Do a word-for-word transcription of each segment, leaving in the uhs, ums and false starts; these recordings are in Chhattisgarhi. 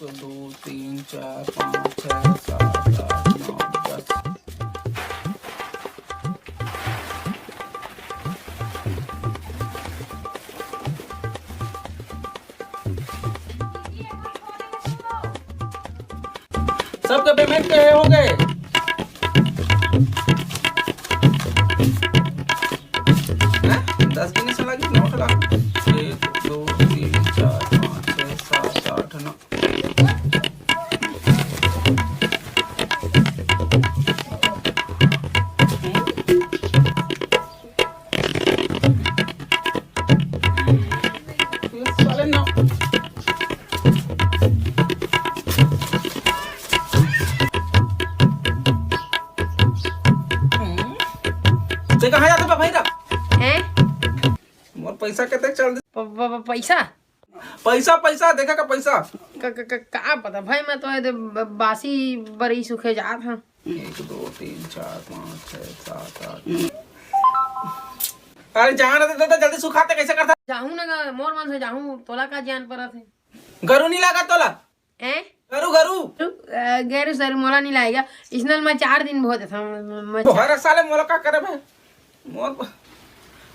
दो, तीन, चार, पाँच, छः, सात, आठ, नौ, दस। सबके पेमेंट के हो गए। हैं? दस दिन से लगी, नौ लाख। एक, दो, तीन, चार, पाँच, छः, सात, आठ, नौ। ते कहाँ जाते बा भाई रा? हैं? मोर पैसा कते चल दे। प-, प-, प-, पैसा? पैसा, पैसा, देखा का पैसा? क-, क-, क-, का पता भाई, मैं तो ये दे ब-, बासी बरी सुखे जात हूँ। एक, दो, तीन, चार, पाँच, छः, सात, आठ। अरे जान दे, दे, दे, जल्दी सुखाते कैसे करता? जाहूँ ना गा, मोर मन से जाहूँ, तोला का जान परत है? गरु नहीं लगा तोला? हैं? गरु, गरु। अ, गरु सर मोला नहीं लाएगा, इसनल मैं चार दिन बहुत था, मैं, मैं तो हर साले मोला का करे भाई? मोर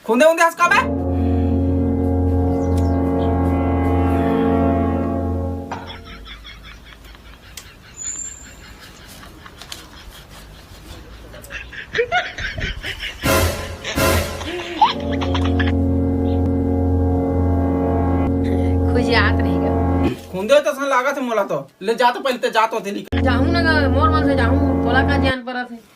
खुंदे उंदे हंस का बे? खुश याद रहेगा। खुंदे तो सन लागत है मोला तो। ले जा तो पहले ते जा तो तेली। जाहूँ ना गा, मोर मन से जाहूँ, तोला का जान परत है।